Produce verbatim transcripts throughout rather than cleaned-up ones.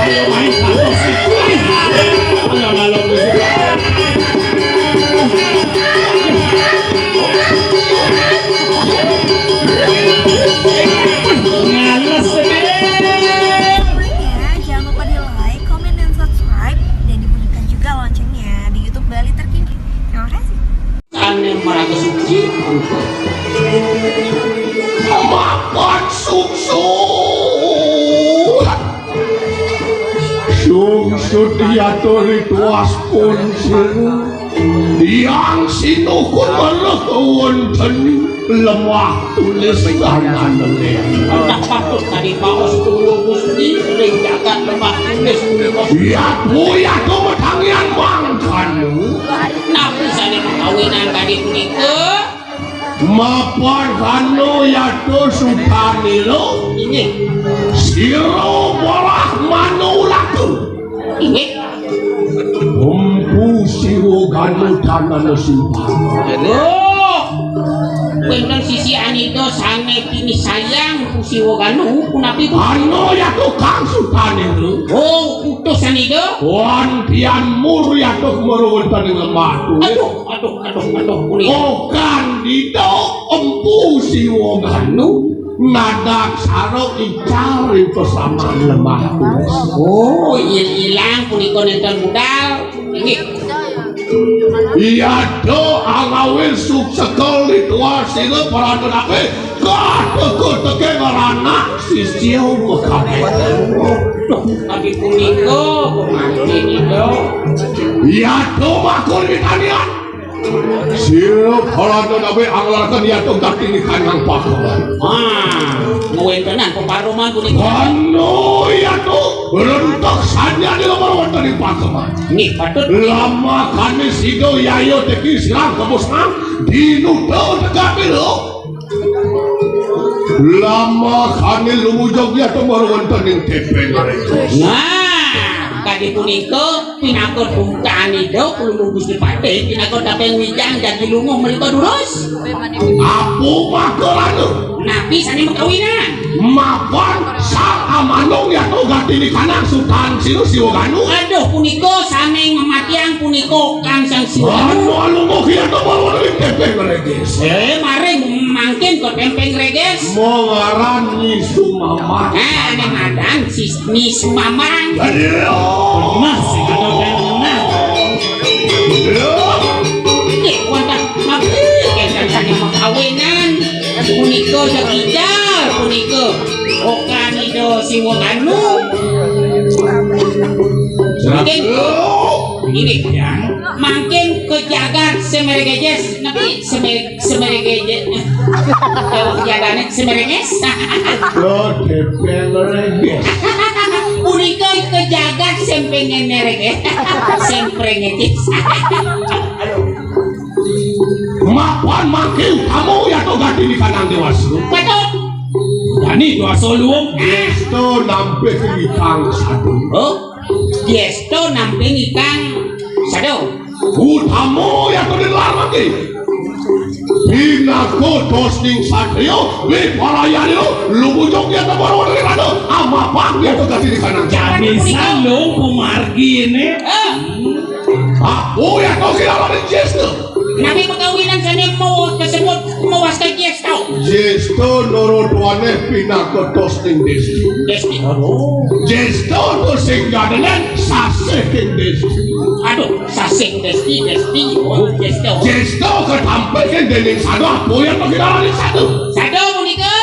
Ayo main satu sih. Ayo malam musik. Ngales deh. Ya, jangan lupa di like, comment, dan subscribe, dan dibunyikan juga loncengnya di YouTube Bali Terkini. Terima kasih. Ane maraga suci. Mapan suksu. Sungsut diatur rituas pun sira. Yang sinukun merek wonten lemah tulis tangan. Tak patut tadi paus kulo Gusti ring jagat lemah tulis menika. Ya, buya to metangian mangkanu. Napi sane makawinan kadi punika? Mapan kano yato sutanira. Inggih. Sira bolah manulatu. Inggih. Empu Siwa Ganu tanana simpan. Aduh. Wenten sisi anida sane tini sayang Empu Siwa Ganu, punapi, Bu? Ano yato kang sutanira. Oh, putus anida. Wan pian mur yato mara wonten ing lemah tulis. Aduh, aduh, aduh, aduh, punika. Oh, kandida Empu Siwa Ganu ngadak saro ical ring pasaman lemah tulis. Oh, il-ilang punika nenten budal. Inggih. Yada angawin suksekel ritual sira parana napi kateka-teka ngeranak sisya makabeh. Duh, kadi punika, punapi, Ida. Yada makul mitanian. Sira parana napi anglaraken yada gati nikanang pakeman. Ah, ngwentenan peparuman punika. Kono yada rentek sanjani lemah wonten ing pakeman. Nggih, patut. Lamakane sida yaya teki sirang kebusnang dinuda tegak pira. Lamakane lumujug yata mara wonten ing tepeng. Nah, kadi punika pinaka duta anida Palungguh Gusti Patih, pinaka tapeng wijang jagi lunga mrika durus. Apa makarana? Napi sane makawinan? Mapan sang amanung yata gati nikanang Sutan Sira Siwa Ganu. Aduh, punika sane ngamatiang punika Kang Sang Siwa Ganu. Anu, anu, mugi yata mara wonten ing tepeng regis. Eh, maring mangkin ka tepeng regis. Mangaran Nyi Sumamang. Eh, ane madan si Nyi Sumamang. Aduh. Bener sih kata bener. Aduh. Nggih, wonten mangke kenten sane makawinan. Punika sekijar punika. Okan Ida Siwa Ganu. Mangkin, ini, mangkin ke jagat Semeregejes, napi Semer-, Semeregejes. Kalau jagane Semereges. Lo depeng reges. Punika ke jagat Sempengen Mereges. Semprengetis. Mapan mangke utama yata gati nikanang dewasa. Patut. Dani dewasa luwung. Yesta nampi kang sadu. Oh, yesta nampi kang sadu. Utama yata dilarang mangke. Pinaka tosning satriya, wiparayana, lumujung yata mara wonten ing rada, amapan yata gati nikanang. Jani sandung pamargi ini. Ah. Aku yata kilalaning jesta. Napi pakawinan sane mau kasebut mawasta jesta? Jesta nurut waneh pinaka tosning desti. Desti. Jesta to sing gadenen sasih king desti. Aduh, sasih desti, desti. Oh, jesta. Jesta katampik ing dening sadu, apa yata kilalaning sadu? Sadu punika.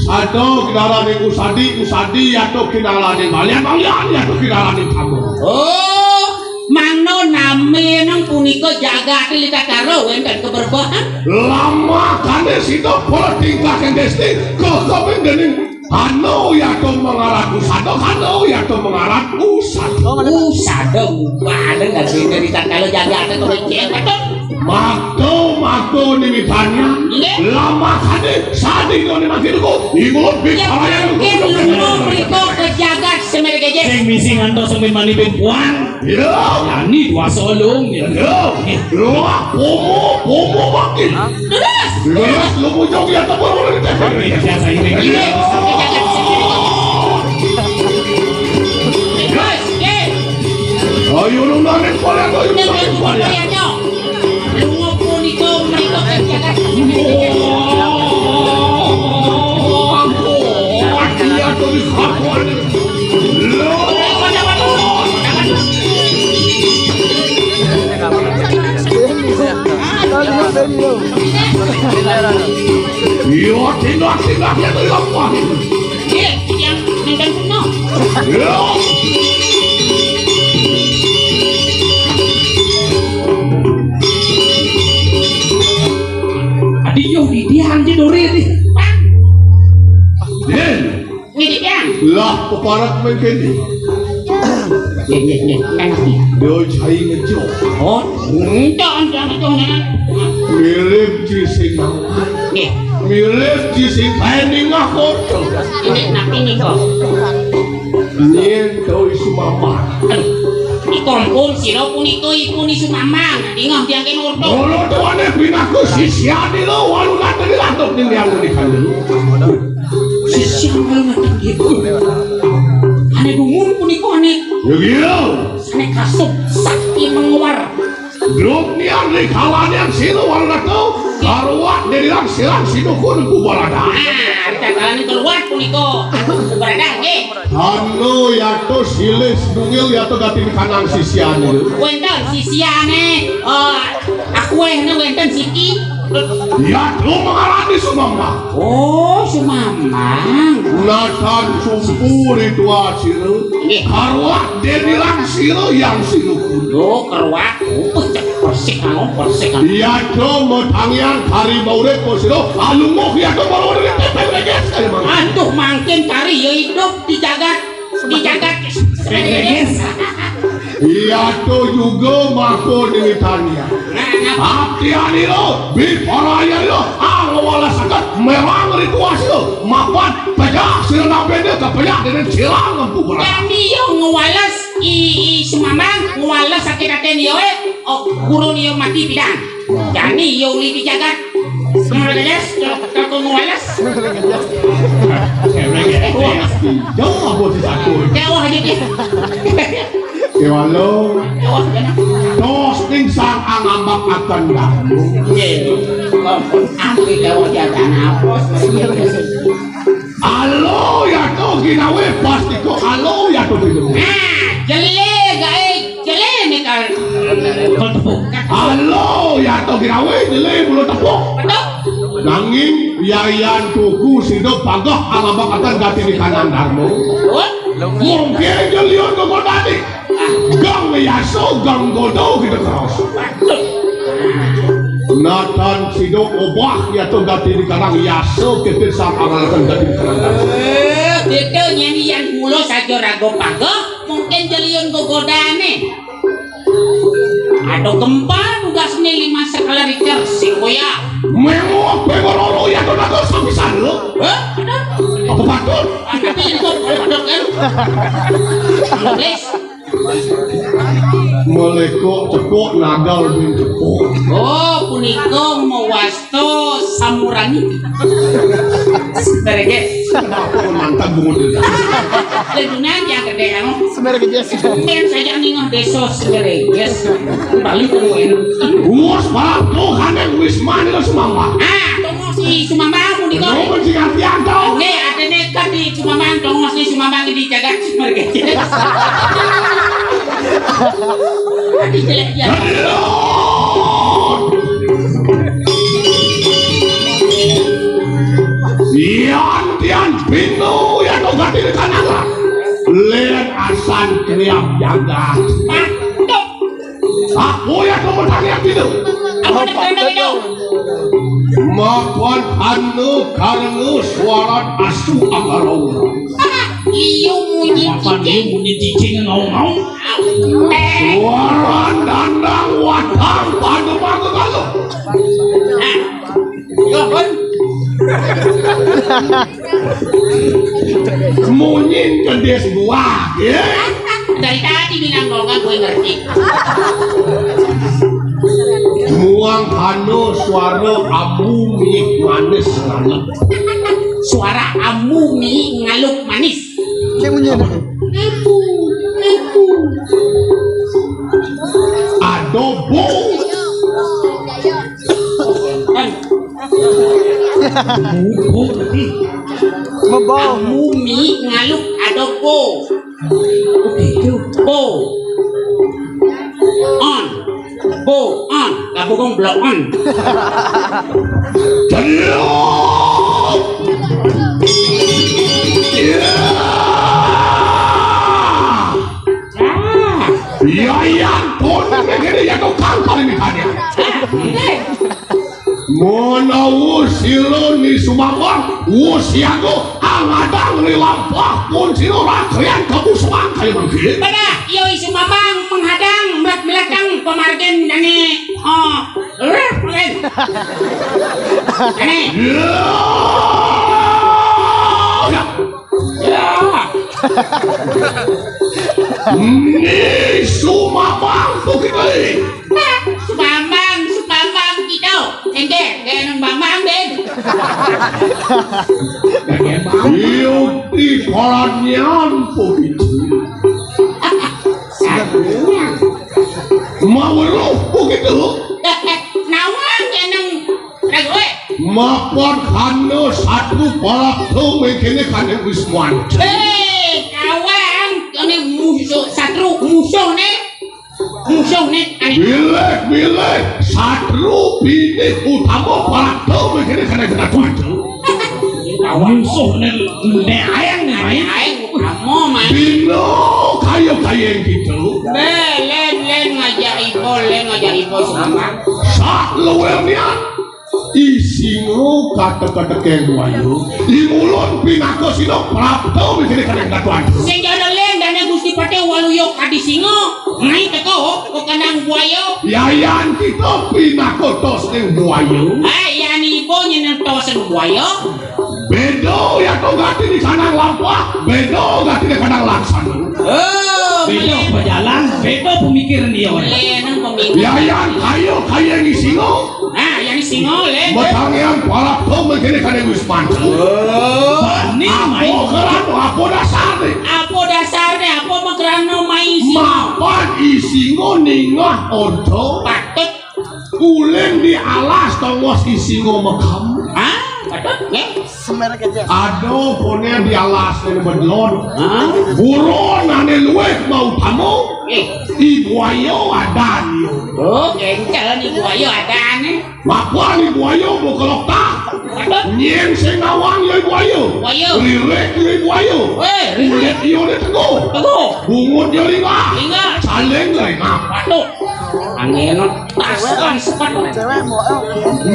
Sadu kilalaning usadi, usadi yata kilalaning balian, balian yata kilalaning tama. Oh, mangda nami nang punika jagat Litakara wenten kaberebehan. Lamakane sida para tingkah ing desti, kakabing dening anu yata mangaran usada, anu yata mangaran usada. Usada, bareng gak sing dari tatkala jagate kebecek, betul? Makto, makto nimitanya. Inggih. Lamakane sadina ni makin ku, imun. Ya, bikalayan mungkin ku. Lunga mriko ke jagat Semeregejes. Sing misi ngantos sampe mani ping puan. Ya. Yani dua solung, ya. Ya. Lu pomo, pomo makin. Terus. Terus lu bujung ya tepur. Biasa ini. Iya. Ke jagat Semeregejes. Ayo, lu nangis, Pak, ayo, nangis, Pak. Lunga punika mriko ing jagat. Yo, tindak-tindak ya, tindak, Pak. Nggih, tiyang nenten puno. Adi yo, di dia anjir dore di. Nggih, tiyang. Lah, peparat mengkene. Nggih, nggih, nggih. Enak, nggih. Yo, jai ngejo. Oh, entuk, entuk, entuk, entuk. Mirip di sing nang. Nggih. Mirip di sing kae ning aku. Ini nak ini kok. Yen to isu mama. Iko ampun, sira punika ipun isu mamang. Dingah diangke nurut. Mula tuane binaku sisiane lo, walu nate dilantuk ning yang menika lho. Sisian walu nate nggih. Ane dungun punika ane. Ya, iya. Sane kasub sakti menguar. Grup nian ri kalane sira walu nate. Karuat dirilang silang sinuku nempu balada. Ah, ri kalane karuat punika. Balada nggih. Anu yato silih sedungil yato gatin kanang sisiane. Wenten sisiane, eh, aku wehne wenten siki. Yato mengalami sumama. Oh, sumamang. Natan sumpu ritual sira. Nggih. Karuat denilang sira yang sinuku. Lho, karuat. Oh, persik anu, persik anu. Yato metangian kari maurip sira. Alunguh yato baru dari tepeng reges kaya mangga. Aduh, mangkin kari ya hidup di jagat. Di jagat. Iya to juga mako demi tania. Abdian ilo, biparaya ilo, angwala sakat merang ritual silo, mapan pejak sila nabende ke pejak dengan silang empu berat. Kami yo ngwales i, i semamang, ngwales sakit hati niyo eh, oh, guru niyo mati bidang. Jani yo uli di jagat. Semua beres, kalau ngwales. Jauh apa di satu? Jauh aja dia. Kewalo. Jauh aja. Tos ning sang angambak akan dah. Nggih. Aku jauh aja apa? Alo ya to ginawe pasti ko alo ya to ginawe. Nah, jele gae, jele nih kan. Halo ya to ginawe jele bulu tepuk. Betul. Nanging yayan tuku sido pagah alabak akan gati di kanan darmo. Betul. Mungkin jelion kegodani. Gang yaso, gang godo kita keros. Natan sido obah ya to gati di karang yaso kita sang akan gati di karang. Eh, kita nyanyi yang mulo saja rago pago, mungkin jelion gogodane. Ada gempa tugasnya lima skala Richter, sing koya. Memo apa yang loro ya to nago sapisan lo? Hah? Ada? Apa patut? Tapi itu patut kan? Please. Melekok cepuk nagal bin cepuk. Oh, punika mewasta samurani. Sebenarnya. Kenapa mantan bungut itu? Ledunan ya gede anu. Sebenarnya. Yang saja ningah desa sebenarnya. Balik ke Wus, para Tuhan yang wis mani lo semampa. Ah, tunggu si semampa aku di kau. Tunggu si kasihan tau. Oke, ada nekat di Sumamang, tongos ni sumamang di jagat mergejes. Adi jelek ya. Yan tian pintu ya to gati di tanah. Len asan kriam jagat. Patut. Aku ya to bertanya pintu. Apa nak kena itu? Mapan anu karena suara asu angaraura. Iyo munyi. Mapan iyo cicing. Munyi cicing ngau-ngau. Suara dandang watang pada mangga kalau. Nah, iya, Bun. Munyin kedis gua, ya. Dari tadi bilang kau kan gue ngerti. Muang anu suara abu mi manis ngaluk. Suara abu mi ngaluk manis. Kayak munyin. Abu, abu. Bung. Bung. Bung. Mebong. Mumi ngaluk adobo. Bo. On. Bo. On. Kabogong blok on. Jadiok. Ya. Ya. Ya, ya, pun begini ya tukang paling ditanya. Menawi sira ni sumawon, wus yago angadang ni lampah pun sira rakrian kapusuan kaya mangkin. Pada, yo isu mamang menghadang, melat-melatang pamargin dane, oh, ref, ref. Ane. Ya. Ya. Ya. Ni sumamang bukit kali. Sumamang, sumamang kita. Ente, kaya nang mamang, Ben. Iyo, di korannya bukit. Maweruh bukit. Nawang kaya nang Ragu, eh. Mapan kana satru palakta mengkene kane Wisman. Eh, kawan, kene musuh, satru, musuh ne. Musuh ne, ane. Bilih, bilih, satru bini utama palakta mengkene kane Gatotkaca. Musuh ne, ne ayang ne, main. Ayang utama, main. Bina kaya-kaya kita. Len, len, len ngajak ipo, len ngajak ipo sama. Sak luwih niat. I Singa katek-kateke buaya. I Wulun pinaka sina prapta mengkene kane Gatotkaca. Sing jana len dane Gusti Patih Waluya kadi singa. Mai teka, kok kandang buaya. Yayan kita pinaka tosne buaya. Eh, yan ibu nyeneng tosne buaya. Beda ya to gati di kandang lampah, beda gati di kandang laksana. Oh, beda pejalan, beda pemikiran dia. Len pemikiran. Yayan kaya, kaya ni singa. Nah, yang singa, len. Matangian palakta mengkene kane Wisman. Oh. Bani apa mai. Kerana, apa dasarne? Apa dasarne? Apa makrana mai singa? Mapan i singa ningeh orta. Patut. Uling di alas tongos i singa makam. Hah? Patut, nggih. Ada pone di alas ne bedlon. Hah? Buron ane luwih mautama. Nggih. I buaya adan. Oh, jengkel ni buaya adan, eh. Mapan i buaya buka lokta. Patut. Nyen sing nawang ya i buaya. Buaya. Lirik ya i buaya. Weh, lirik. Kulit ya ne teguh. Teguh. Bungut ya lingah. Lingah. Caling lingah. Patut. Angin tas kan sepatu.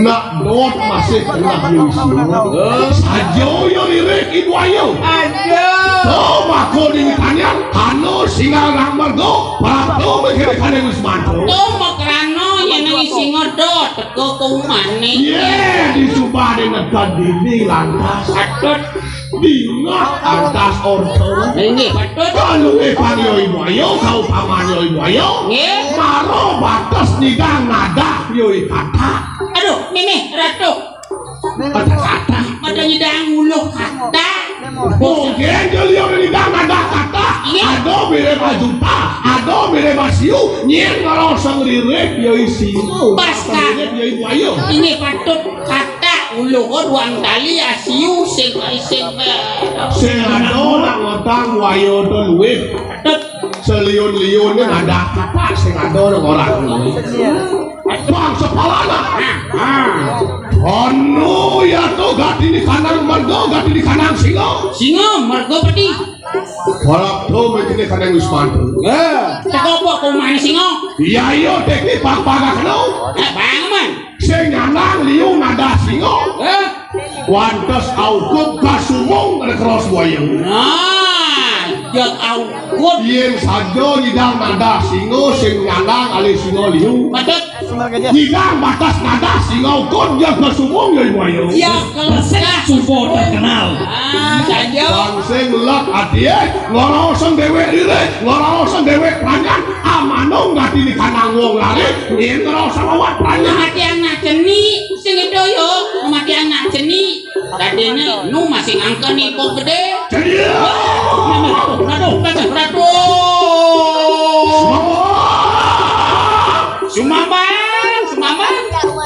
Nak dot masih kena bius. Saja ya lirik i buaya. Aduh. To mako di tanian, anu singa nang mergo, prapta mengkene kane Wisman. To makrana yen nang singa dot. Kok umane? Ye, di subane neged dini lantas. Patut. Dingah lantas orta. Inggih, patut. Kaluwe pang ya i buaya, kaupamane ya i buaya. Nggih. Mara bates nyidang nadah ya i kathah. Aduh, mimih, Ratu. Kathah-kathah. Pada nyidang uluh kathah. Mungkin dia lihat ini dah ada kata, iya. Ada mirip ajuta, ada mirip asiu, nyen ngarosang lirik ya i singa. Pas, Kak. Lirik ya i buaya. Ini patut kata ulu ko duang tali asiu sing, sing, eh, sing ada nak ngotang buaya tu luwih. Patut. Seliun-liun ni ada kata sing ada nak orang. Bang sepalana. Anu ya to gati di kandang mergo, gati di kandang singa. Singa, mergo peti. Walau to mesti di kandang Wisman. Ya, teko apa kok mani singa? Ya iya, teknik pagak no. Eh, bang, man. Sing nyanang liu nadah singa. Eh? Wantes aukud kasumung ada keros buaya. Nah, jak aukud. Yen saja nyidang nadah singa sing nyanang alih singa liu. Patut. Nyidang batas nadah singa ukud jak kasumung ya buaya. Ya, kalau suba terkenal. Ah, saja. Bang sing lek adie, ngoroseng dewek lirik, ngoroseng dewek peranyan, amanung gati di kandang wong lari, yen ngerasa awak peranyan. Mati anak ceni, sing itu yo, mati anak ceni. Dadene nu masih ngangkeni kok gede. Jadi, aduh, aduh, aduh, aduh.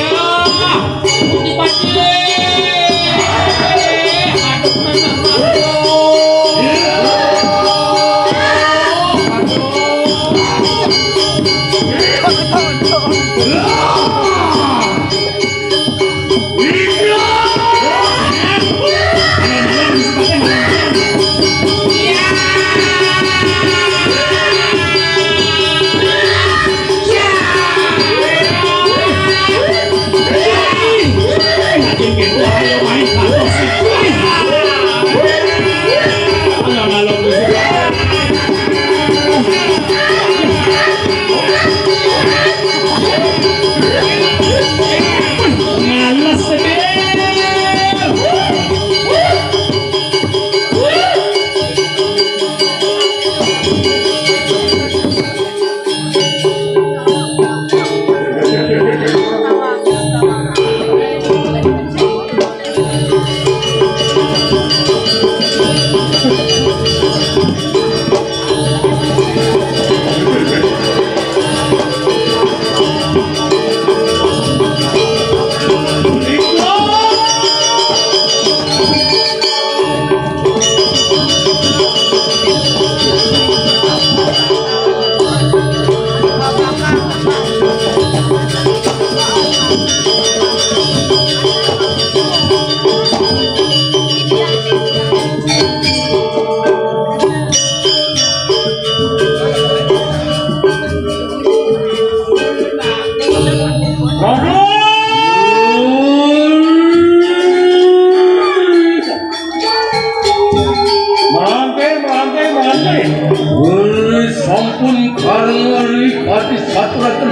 Aduh, aduh, aduh.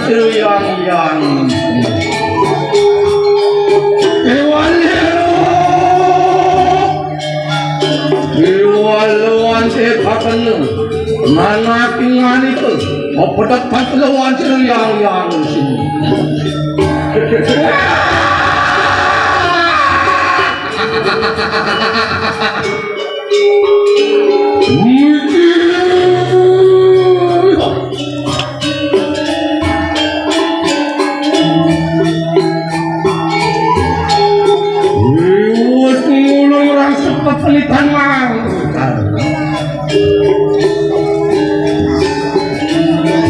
Yang, yang. Kewal, kewal lawan tekakan. Mana kingan itu? Apa dapat lawan yang, yang sini? Wis ngulung rasa pepelitan mang.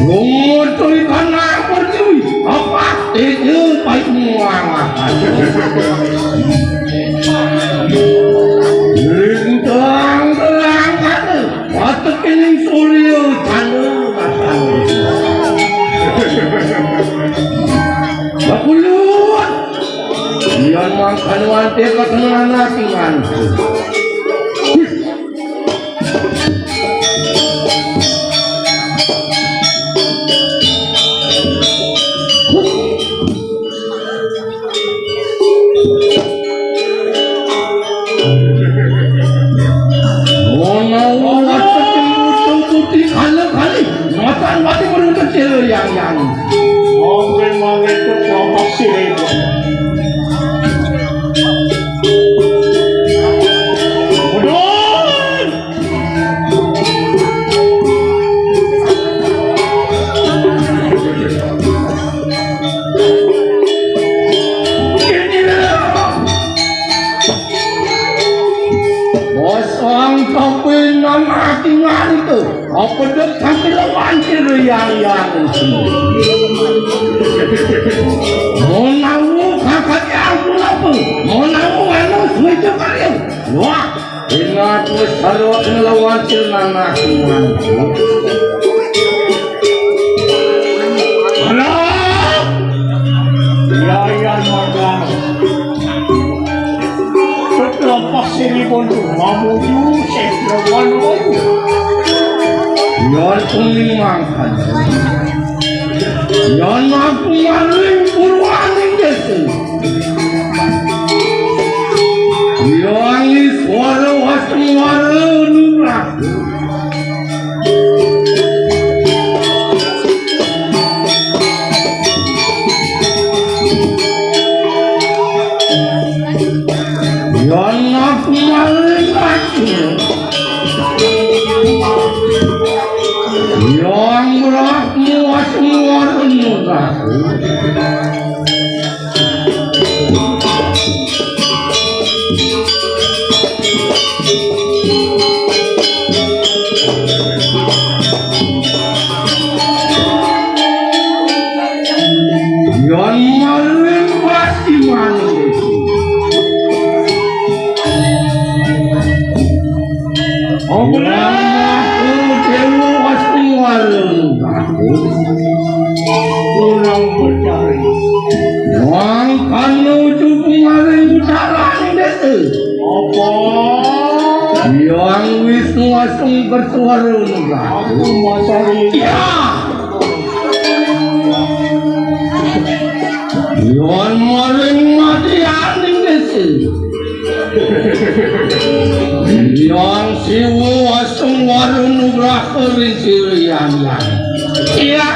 Ngutui kana pertiwi, apa itu baik muang. Lintang terang kata, watuk ini surya tanda. Bakulut. Yan mangkano ante kakenaan atingan. Ana wong putih kala kali. Matan mati merunut yang, yang. Oke, mangke kelompok sirip. Waduh. Bosong kopi nang atingan itu. Apa dek sampai lawan kiri yang, yang. Mau nawu kakak yang pun apa? Mau nawu anu suwe cakar ya? Wah. Ingat wis karo ngelawan sing nanah kuman. Alah! Ya, ya, mangga. Kelompok sini pun mamuju sing lawan aku. Yon kuning mangkan. Yon aku maling buruaning desa. Yangi suara waseng wara lurah. Yan aku maling aku. Yang berlaku waseng wara lurah. Yan maling pasti maling. Obrang aku dewa asli warung aku. Kurang percaya. Wong kanu cukup maring ucaran desa. Apa? Yang Wisnu asung bersuara. Aku masari. Ya. Yon maring mati aning desa. Yang Siwa asung waru nugraha ring sirian. Iya.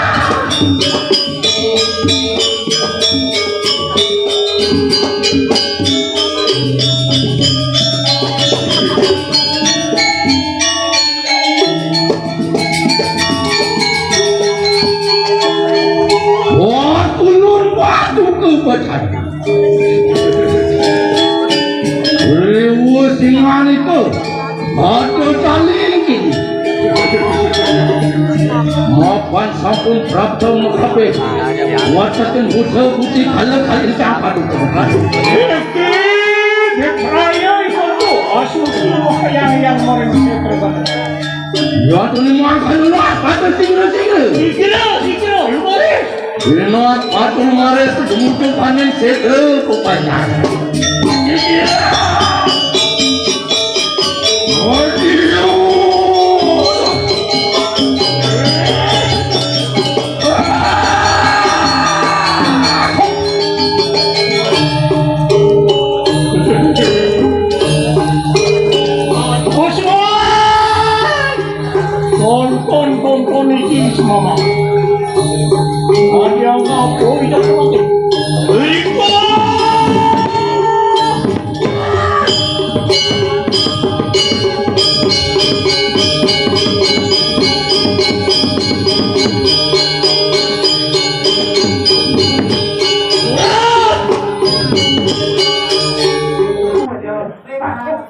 Wah, ulun batu ke badan. Rewa singanika, ada tali inggih. Mapan sampun prapta makabeh. Watetin buta putih kala kali ingkang paduka. Iki, Dek Raya iku tuh, asuh yang, yang maring. Ya, tuni mangkana, Mas, patut sigra-sigra. Sigra, sigra, lumaris. Dina patut lumaris, dumutup panen setra, kupacar. Sigra. Aduh.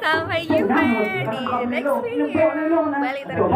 Sampai jumpa di next video. Balik terus.